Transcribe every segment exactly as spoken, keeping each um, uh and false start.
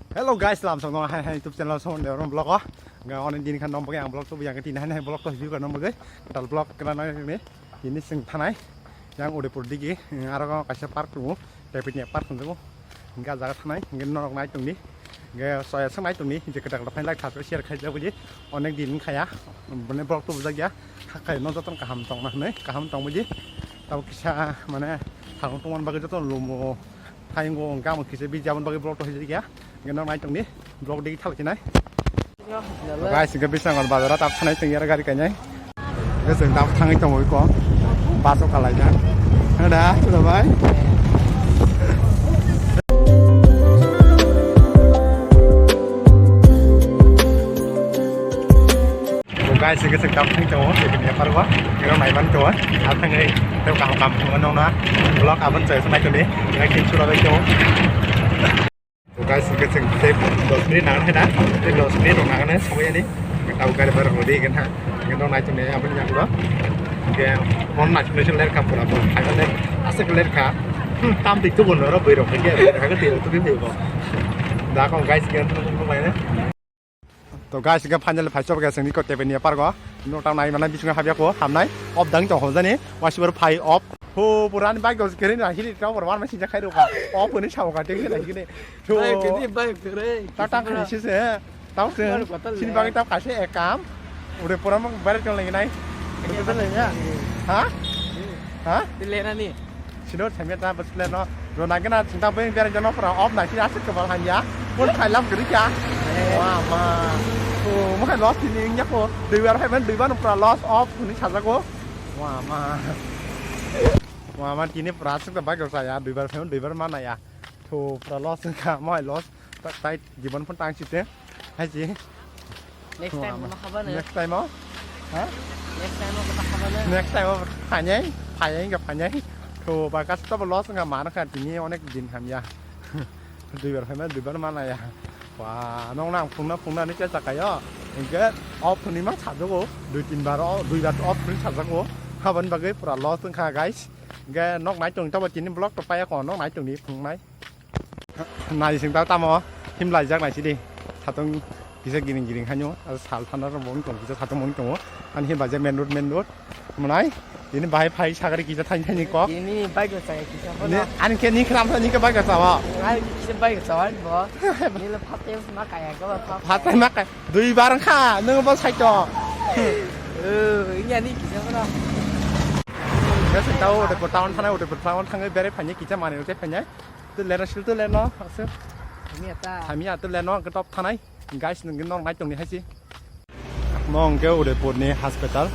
Hello guys, lam song hai hai YouTube channel song de rom vlog o. Ga onek din khan nom bagwi ang vlog to yang tin hai hai vlog to view ka nom bagwi. Tal vlog kana na ni. Ini sing thanai. Yang Udaipur digi, aro kaisa park tongo. Tepitni park tongo. Ga jaga thanai, ngi norok nai tongni. Ga soya sang nai tongni. Je kata kata phailak thap share khai jago je. Onek din khaya. Bone vlog to bujak ya. Hakai no joton kaham tong na hne. Kaham tong buji. Tabo kisa mane thang tongman bagwi joton lumo. Thaingo hwnkhe amo kisa biji aboni bagwi vlog to hijikya. Hwnkhe nok nai tongdi vlog digi thalchinai. Guys, hwnkhe bisangor bazaro tap thanai tong yar gari kainai. Hwnkhe chwng tap thangwi tongo iko. Bus o kalaijak. Hada, hello bhai. Guys, hwnkhe chwng tamo thang tongo, tei bini yaphargo, iro naiman tongo, a thangwi tei kaham kaham tongo nokna, vlog aboni chaya se naitoni, iro kin sura bai tongo. Guys, hwnkhe chwng tei dos minute nang khe na, tei dos minute rok nang khe sogwi ani, tabo gari bara rok di khe na, hwnkhe nok naitoni aboni yagulo, hwnkhe phone naitoni se lerkha pura bo, khaina le aswk lerkha, hmm, tam twi tubu norok bwrwi rok hwnkhe, hwnkhe twi rok tubui phaibo. Da kong guys, hwnkhe nokno bai na. To guys, hwnkhe finally phai chobak ya chwngni ko Tepenia park o. Nok tamo nai manai bisingo habya ko, hamnai. Off dang tong hojani. Wasibar phai off. Ho, pura ani bike o kere na hili tamo pura warma sinja khai roka. Off hwnwi sao ka tei hili hili. To. Bike ni bike kere. Ta tang khani se se. Tao se. Sini bagi tao kaise ekam. Ure pura mang bare tong lagi nai. Kete le ya. Ha? Ha? Di le na ni. Sino thamya ta bwsle no. Rona gena chingta beng bera jono pura off na sini asik kebal hanya. Pun khailam geri kya. Wah ma. Oh, mo khai loss ini nya ko. Dui bar phai man dui bar pura loss off hwnwi sajago. Wah ma. Wah ma tini pura asik ta bike rok saya dui bar phai man dui bar mana ya. To pura loss ka mo loss. Ta tai jibon pun tang site. Hai ji. Next time ma habana. Next time o? Ha? Next time o kata habana. Next time o phanyai, phanyai ga phanyai. To ba kas to loss nga mana kha tini onek din hamya. Dui bar hamya, dui bar mana ya. Wa, nong nang phungna phungna ni cha chakayo. Hwnkhe off ni ma sajago, dui tin bar o, dui bar off ni sajago. Habani bagwi pura loss wngkha guys. Hwnkhe nok nai tong tabo tini vlog to paya ko nok nai tong ni phungnai. Nai sing ta tamo himlaijak nai sidi. Satung kisa giring giring hanyo, aro sal thana ro bong tong kisa satung bong tongo. Ani himlaijak main road, main road. Mwnai, ini bahai phai sagari kisa thaini thaini kok. Ini bike rok saya kisa. Ini, ani khe ni khram thani khe bike rok sawa. Ai kisa bike rok sawa bo. Nila phatai ma kaya ko pha. Phatai ma kaya. Dui bar kha, nung bo saito. Eh, ini ani kisa ko. Kisa tao, udah town thana, udah town thangwi berai phanya kisa mani udah phanya. Tu leno sil tu leno, asuk. Kami ata. Kami ata leno, ke top thanai. Guys, nung nok nai tongni haisi. Mo hwnkhe Udaipurni hospital.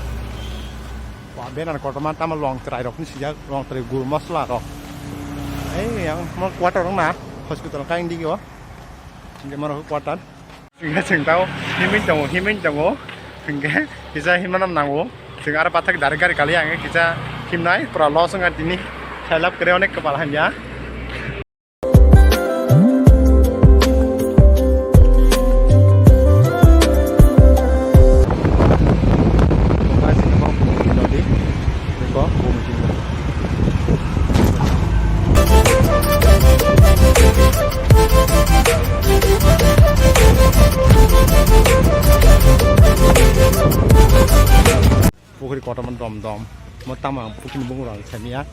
Wa, banner kotorma tamo long chwrai rokni sijak, long chwrai gur masla rok. Ei, yang mo quarter wng na hospital kain dik o. Hwnkhe mo rok quarter. Hwnkhe chwng tao himwi tongo, himwi tongo. Hwnkhe kisa himna nam nango. Chwng aro pathak direct gari kali ang kisa himnai pura loss wngkha tini. Khailap kwrwi onek kwpal hamya. Pukhri kotorma dom dom. Mo tamo ang pukhri ni bumung rang samiya.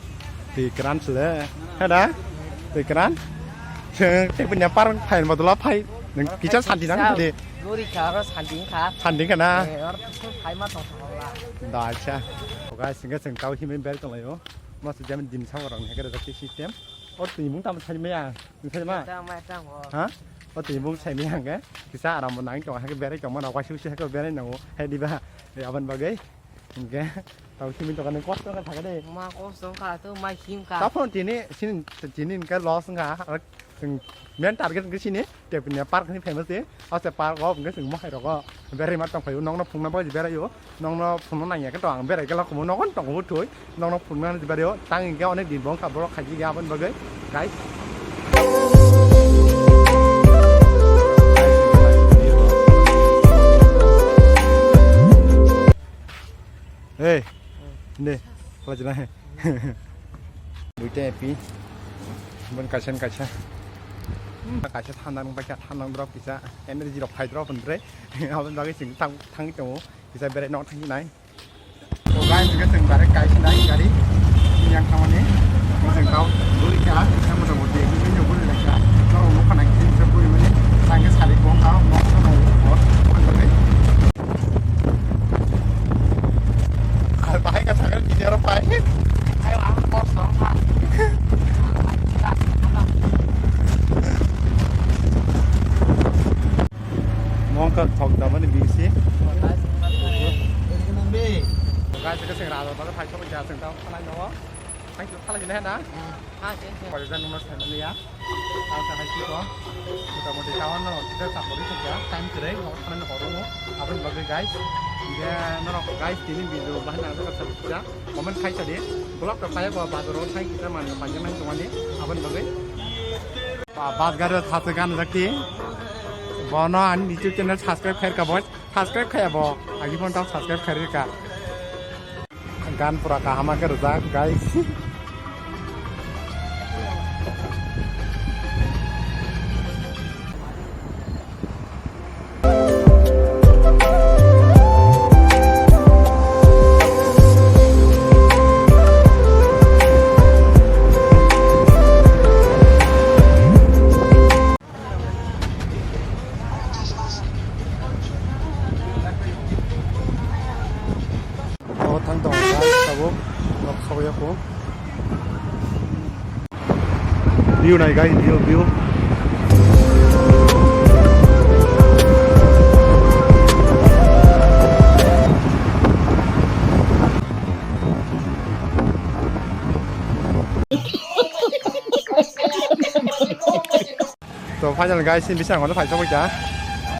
Twi kran sile. Hada? Twi kran? Twi punya parang phain bodola phai. Nung kicha santi nang de. Muri kha ro santi kha. Santi kha na? Eh, or phai ma tong tong la. Da acha. O guys, singa sing tau himin bel tong layo. Mas jam din sang orang hekar da system. O twi mung tam thai maya. Thai ma? Tam ma tam ho. Ha? O twi mung thai maya hangke. Kisa aram nang tong hake berai tong ma na wasi wasi hake berai nango. Hai diba? Abon bagai. Hingke, tau simi tokani kosto wngkha thaka de. Ma kosto wngkha, to ma himkha. Taphano tini, sini, tini hingke loss wngkha. Ar chwng main target hingke sini, Tepnia park ni famous de. Ase park o hingke chwng mohai rogo berai ma tongphaio. Nokno phungna bagwi beraio. Nokno phungna nangya khe to ang berai khe lakumo nogon tongo thoi. Nokno phungna ni beraio. Tang hingke onek din bo wngkha borok khaji ya aboni bagwi. Guys. Hey, ne, pala jina he. Buite pi, bon kaisa kaisa. Kaisa thandang bai kha, thandang drop kisa energy rok phai drop hwnre. Aboni bagwi chwng thang, thangwi tongo. Kisa berai no thangwi nai. To guys, hingke chwng direct kaisa nai gari. Yang thamani. Chwng tao guri kha, kisa mota moti, bini guri lekha. Norok nukha nai kisa buri mani. Tangke sari kong kha, moksa no. Bahai ka sakal kini aro pai. Mongkar thok damani bisi. Guys, ito sing rado, baga thai sobo ja sing tao khalai no. Thai khalai na na. Koi dan nomor sai mali ya. Tao sa hai kiko. Mota moti kawan no, kita sapori kiko. Time kere, no khalai no horu no. Aboni bagwi guys. Dia norok guys, tini video bahai na ka sa. Comment khai sadi. Vlog rok kaya ba bazar o thai kita man pa jemai tongani. Aboni bagwi. Ba-, bus gari o thaswi gan jakti. Bono ani YouTube channel subscribe khair ka boy. Subscribe khaya bo. Agi phone tao subscribe khair ka. Gan pura kaham khe rwjak, guys. Abo thang tongo, guys, tabuk nok sawi ya kho. View nai, guys, view, view. To final guys, ni bising ang phai sokoi kha.